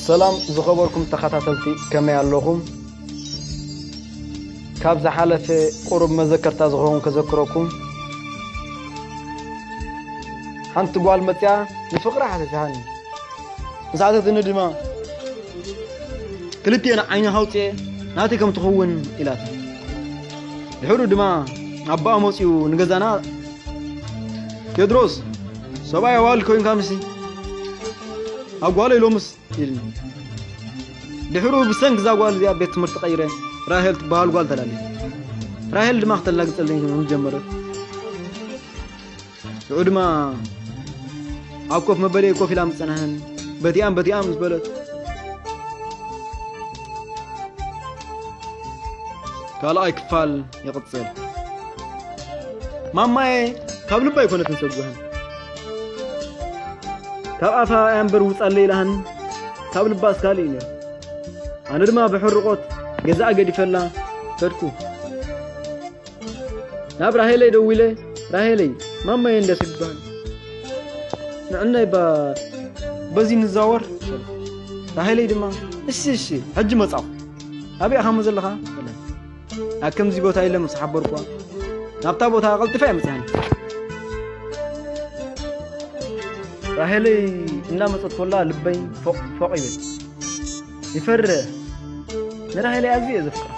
ሰላም ዝኸበርኩም ተኸታተልቲ፣ ከመይ ኣለኹም? ካብ ዝሓለፈ ቁሩብ መዘከርታ ዝኸውን ከዘክረኩም፣ ሓንቲ ጓል መጽያ ንፍቕራ ሓተትሃኒ። ምስ ሓተትኒ ድማ፣ ክልቲኤን ዓይኒ ኣውጽኤ ናተይ ከም ትኸውን ኢላታ። ድሕሩ ድማ ኣባኣ መጺኡ ንገዛና፣ "ቴድሮስ፣ ሰብኣይ ኣዋልድ ኮይንካ ምሲ ኣብ ጓለይ ሎምስ?" ኢልኒ። ድሕሩ ብሰንኪ እዛ ጓል እዚኣ ቤት ትምህርቲ ቀይረ፣ ራሄል ትበሃል ጓል ተላልየ። ራሄል ድማ ክተላግጸለይ ጀመረት። ሽዑ ድማ ኣብ ኮፍ መበሊኤ ኮፍ ኢላ ምስ ጸናሕን፣ በቲኣም በቲኣም ምስ በለት፣ ካልኣይ ክፋል ይቕጽል። ማማየ ካብ ልባ ኣይኮነትን ሰጉሃን። ካብ ኣፋ እያ እምበር ውጻለይ ኢላሃን ካብ ልባስ ካልእ እዩ ነይሩ። ኣነ ድማ ብሕርቆት ገዛኣ ገዲፈላ ከድኩ። ናብ ራሄለይ ደዊለ፣ "ራሄለይ፣ ማማየ እንደ ሰጉሃን ንዕናይ ባ-፣ በዚ ንዛወር?" ራሄለይ ድማ፣ "እሺ፣ እሺ፣ ሕጂ መጻኹ። ኣበይ ኢኻ ዘለኻ?" በለት። ኣብ ከምዚ ቦታ ኢለ ምስ ሓበርኳ፣ ናብታ ቦታ ቀልጢፋ እየ መጽኣኒ። ራሄለይ እናመጸት ኮላ ልበይ ፎቕ ፎቕ ይብል። ይፈርህ። ንራሄለይ ኣዝየ እየ ዘፍቅራ።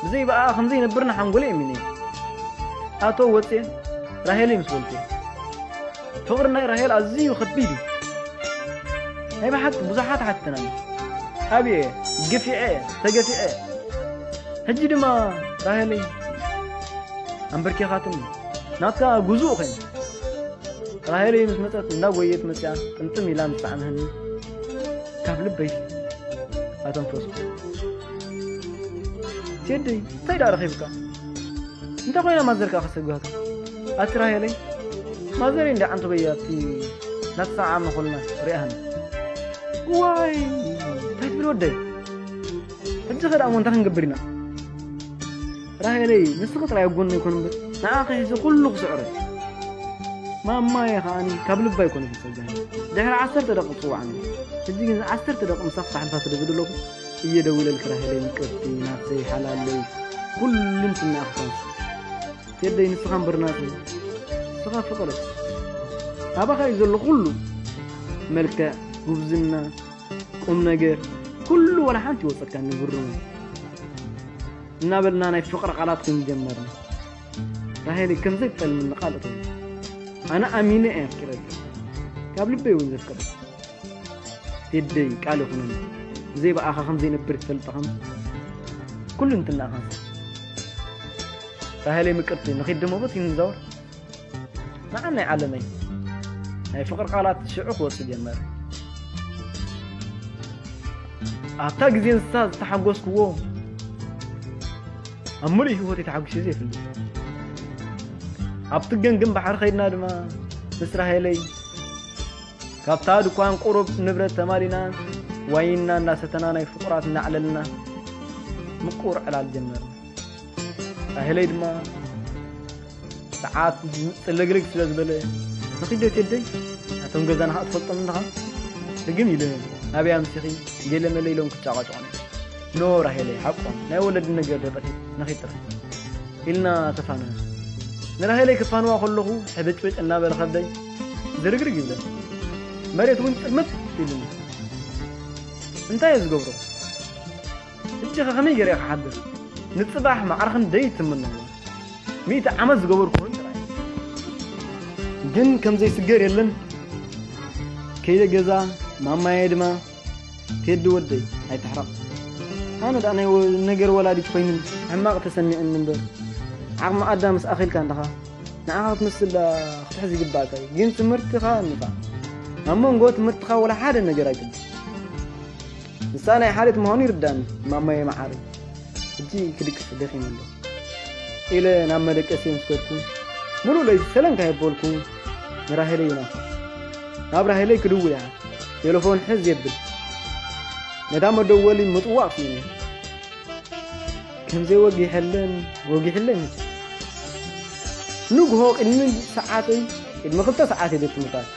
ብዘይ ብኣኣ ከም ዘይነብርና ሓንጎለይ እሚነ እየ። ኣቶ ወጽየ ራሄለይ ምስ በልኩ። ፍቕሪ ናይ ራሄል ኣዝዩ ከቢድ እዩ። ናይ ብሓቂ ብዙሓት ሓትናኒ። ኣብየ፣ ግፊዐ፣ ተገፊዐ። ሕጂ ድማ ራሄለይ ኣንበርኪኻትኒ። ናትካ ጉዙእ ኾይነ። ራሄለይ ምስ መጸት እንዳጎየት መጽያ ጥምጥም ኢላ ምስ ሰዓመትኒ ካብ ልበይ ኣተንፈስኩ። ቴደይ፣ እንታይ ደኣ ረኺብካ? እንታይ ኮይና ማዘር ከኣ ከሰጓቱ? ኣቲ ራሄለይ፣ ማዘር እንዲ ዓንቱ በያ ኣብቲ ናተሰዓዓምና ኮልና ሪኣህና። ዋይ፣ እንታይ ትብል ወደይ? ሕጂ ኸ ደኣ እሞ እንታይ ክንገብር ኢና? ራሄለይ፣ ንስኺ ጥራይ ኣብ ጎነይ ኮን እምበር፣ ንዓኺ ሒዘ ኩሉ ክስዕሮ እየ። ማማየ ከኣኒ ካብ ልባ ኣይኮነትን ጸጋኒ። ድሕሪ ዓሰርተ ደቂቕ ትጽውዓኒ። ሕጂ ግን ዓሰርተ ደቂቕ ምሳኺ ከሕልፋ ስለ ዝደለኹ እየ ደዊለልኪ ራሄለይ ምቅርቲ፣ ናተይ ሓላለይ፣ ኩሉ እንትናኣኽታንስ። ቴደይ ንስኻ እምበር ናተይ፣ ንስኻ ፍቕረይ። ኣባኻ እዩ ዘሎ ኩሉ፣ መልክዕ፣ ጉብዝና፣ ቁም ነገር፣ ኩሉ ወላ ሓንቲ ይወጸካኒ ብሩም። እናበልና ናይ ፍቕሪ ቃላት ክንጀመርና። ራሄለይ ከም ዘይትጠልምኒ ቃል እተው። ኣነ ኣሚነ እየ ኣፍቂረኪ። ካብ ልበይ እውን ዘፍቅረኪ። ቴደይ ቃል ይኹነኒ። ብዘይ ብኣኻ ከም ዘይነብር ትፈልጥ ኸም ኩሉ እንትናኻ። ራሄለይ ምቅርቲ፣ ንኺድ ደሞ በቲ ንዛወር። ንዓናይ ዓለመይ። ናይ ፍቕሪ ቃላት ሽዑ ክወጽእ ጀመረ። ኣብታ ግዜ ንሳ ዝተሓጎስክዎ ኣብ ምሉእ ህይወተይ ተሓጒሰ ዘይፈልጥ። ኣብቲ ገምገም ባሕሪ ኸይድና ድማ ምስ ራሄለይ ካብታ ድኳን ቁሩብ ንብረት ተማሊና ዋይንና እናሰተና ናይ ፍቑራት እናዕለልና ምቁር ዕላል ጀመርና። ራሄለይ ድማ ሰዓት ጽልግልግ ስለ ዝበለ፣ "ንኺድ ዶ ቴደይ? ኣቶም ገዛና ኸኣ ትፈልጦም ኣለኻ?" ርግም ኢለ፣ "ናበይ ኣምሲኺ?" ገለ መለ ኢሎም ክጫቋጭቑኒ። ኖ ራሄለይ፣ ሓቆም፣ ናይ ወለዲ ነገር ዶ ጠፊኡ፣ ንኺድ ጥራይ ኢልና ተፋነና። ንራሄለይ ክፋንዋ ከለኹ፣ ሕብጭብጭ እናበለ ከብደይ ዝርግርግ ይብለኒ። መሬት እውን ጽልምት ኢሉኒ። እንታይ እየ ዝገብሮ? ሕጂ ኸ ከመይ ገይረ እየ ክሓድር? ንጽባሕ ማዕረ ክንደይ ትምነዎ? ሚእቲ ዓመት ዝገበርኩ ኮይኑ ጥራይ። ግን ከም ዘይስገር የለን። ከይደ ገዛ፣ ማማየ ድማ፣ "ቴዲ ወደይ፣ ኣይትሕረቕ። ኣነ ደኣ ናይ ወ-፣ ነገር ወላዲት ኮይኑ ሕማቕ ተሰሚዕኒ እምበር፣ ዓቕሚ ኣዳምስ ኣኺልካ እንዲኻ። ንዓኻ ክትመስል ደኣ ክትሕዝ ይግባእካ እዩ። ግን ትምህርትኻ እንፋ። ኣብ መንጎ ትምህርትኻ ወላ ሓደ ነገር ኣይትብል። ንሳ ናይ ሓልዮት ምዃኑ ይርዳእኒ፣ ማማየ መዓረይ። ሕጂ ክድቅስ ደኺመ ኣለኹ" ኢለ ናብ መደቀሲ ምስ ከድኩ፣ ምሉእ ለይቲ ሰላም ከየበልኩ ንራሄለይ ይናፍቕ። ናብ ራሄለይ ክድውል ይሓት፣ ቴሌፎን ሕዝ የብል። ነታ መደወሊ ምጥዋቕ ስኢነ። ከም ዘይወጊሐለን ወጊሕለይ መሲሉ። ንግሆ ቅድሚ ሰዓተይ፣ ቅድሚ ክልተ ሰዓት እየ ቤት ትምህርታት።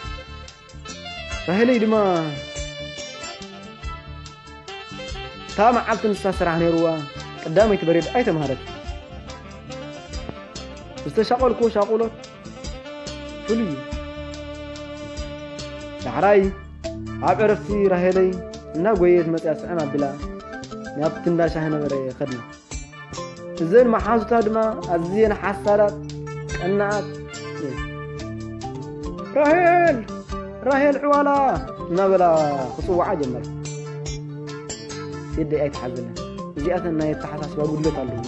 ራሄለይ ድማ እታ መዓልቲ ንሳ ስራሕ ነይርዋ፣ ቀዳመይቲ በሬድ ኣይተምሃረት። ዝተሻቐልኩዎ ሻቑሎት ፍሉይ እዩ። ዳሕራይ ኣብ ዕረፍቲ ራሄለይ እናጎየት መፅያ ስዕም ኣቢላ ናብቲ እንዳ ሻሂ ነበረ ከድና። እዘን መሓዙታ ድማ ኣዝየን ሓሳዳት ቀናኣት እየን። ራሄል! ራሄል ዕዋላ! እናበላ ክፅውዓ ጀመረ። የደይ ኣይተሓዘለን፣ እዚኣተን ናይ ኣተሓሳስባ ጉድለት ኣለዎ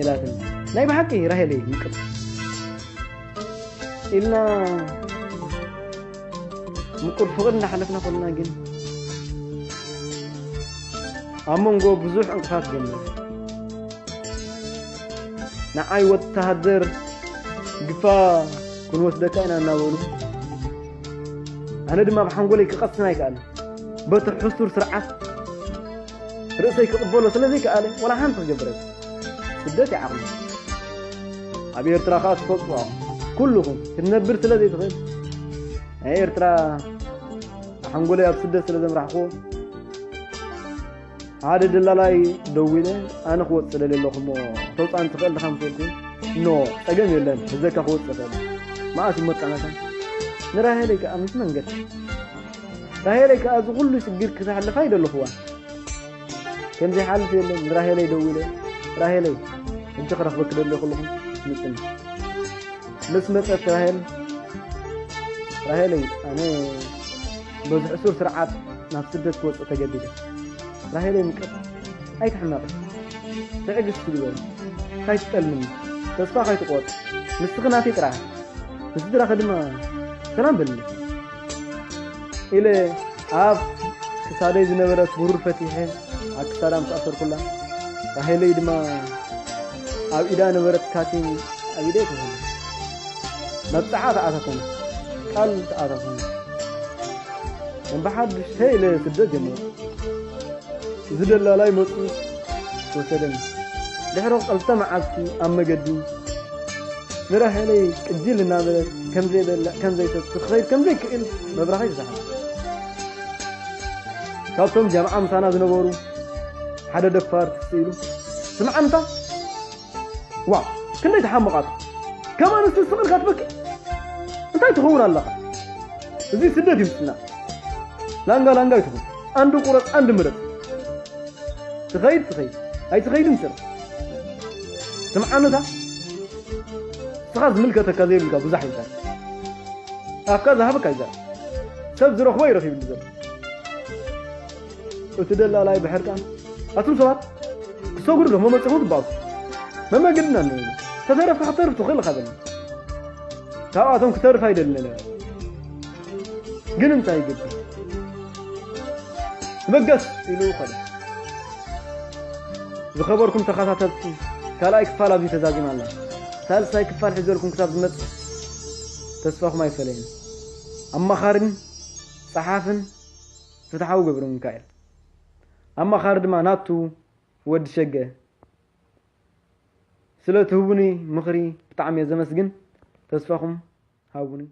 ኢላትን። ናይ ብሓቂ ራሄለይ ይቅር ኢልና ምቁር ፍቕሪ እናሓለፍና ከለና ግን ኣብ መንጎ ብዙሕ ዕንቅፋት ጀመረ። ንዓይ ወተሃደር ግፋ ክንወስደካ ኢና እናበሉ ኣነ ድማ ብሓንጎለይ ክቐስን ኣይከኣልን። በቲ ሕሱር ስርዓት ርእሰይ ክቕበሎ ስለ ዘይከኣለ ወላ ሓንቲ ክገብረ ስደት ይዓቕሉ። ኣብ ኤርትራ ከኣ ትፈልጥዋ ኩልኹም ክትነብር ስለ ዘይትኽእል ናይ ኤርትራ ሓንጎለይ ኣብ ስደት ስለ ዘምራሕኩዎ ሓደ ደላላይ ደዊለ ኣነ ክወፅእ ደልየ ኣለኹ እሞ ተውፃእን ትኽእል ድኻ ምስ በልኩ ኖ ጸገም የለን ህዘካ ክወፅእ እኽእል መኣስ ይመጣናታ ንራሄለይ ከኣ ምስ መንገድ ራሄለይ ከኣ እዚ ኩሉ ሽግር ክተሕልፍ ኣይደለኹዋ ከምዘይሓልፍ የለን ንራሄለይ ደዊለ ራሄለይ ሕጂ ክረኽበኪ ደልየ ከለኹ ምፅኒ ምስ መፀት ራሄል ራሄለይ ኣነ በዚ ሕሱር ስርዓት ናብ ስደት ክወፅእ ተገዲደ ራሄለይ ምቅር ኣይትሕመቂ ትዕግስቲ ግበሪ ካይትጠልምኒ ተስፋ ካይትቆርፂ ንስኺ ናተይ ጥራሕ ንስድራኺ ድማ ሰላም በልኒ ኢለ ኣብ ክሳደይ ዝነበረት ብሩር ፈቲሐ ኣብ ክሳዳ ምስ ኣሰርኩላ ራሄለይ ድማ ኣብ ኢዳ ነበረት ካቲም ኣብ ኢደይ ተበለ መብፅዓ ተኣታተነ ቃል ተኣታተነ ከም ብሓድሽ ኢለ ስደት ጀመሩ እዚ ደላላይ መፁ ወሰደኒ ድሕሪ ክልተ መዓልቲ ኣብ መገዲ ንራሄለይ ቅጅል እናበለት ከም ዘይበልዕ ከም ዘይሰቲ ክኸይድ ከም ዘይክእል መብራኸይ ተሳሕበ ካብቶም ጃምዓ ምሳና ዝነበሩ ሓደ ደፋር ትስኢሉ ስምዓንታ ዋ ክንደይ ተሓመቓት ከም ኣንስቲ ስቕ ኢልካ ትበኪ እንታይ ትኸውን ኣለኻ እዚ ስደት ይምፅና ላንጋ ላንጋ ይትኹን ኣንዲ ቁረፅ ኣንዲ ምረፅ ትኸይድ ትኸይድ ኣይትኸይድን ስር ስምዓንታ ስኻ ዝምልከተካ ዘይብልካ ብዙሕ ይዛር ኣፍካ ዝሃበካ ይዛር ሰብ ዝረኽቦ ይረኽብሉ ዘሎ እቲ ደላላይ ብሕርቃን ኣቱም ሰባት ክሰጉዱ ዶ መመፅኹም ትበኣሱ መመገድና እንበሉ ተተረፍካ ክተርፍ ትኽእል ኢኻ በለኒ ካብኣቶም ክተርፍ ኣይደልን ነለ ግን እንታይ ይገብር ንበገስ ኢሉ ኸደ ዝኸበርኩም ተኸታተልቲ ካልኣይ ክፋል ኣብዚ ተዛዚም ኣላ ሳልሳይ ክፋል ሒዘልኩም ክሳብ ዝመፅእ ተስፋኹም ኣይፈለየን ኣማኻርን ጸሓፍን ፍትሓዊ ገብረ ሚካኤል ኣማኻሪ ድማ ናቱ ወዲ ሸገ ስለ ትህቡኒ ምኽሪ ብጣዕሚ እየ ዘመስግን ተስፋኹም ሃቡኒ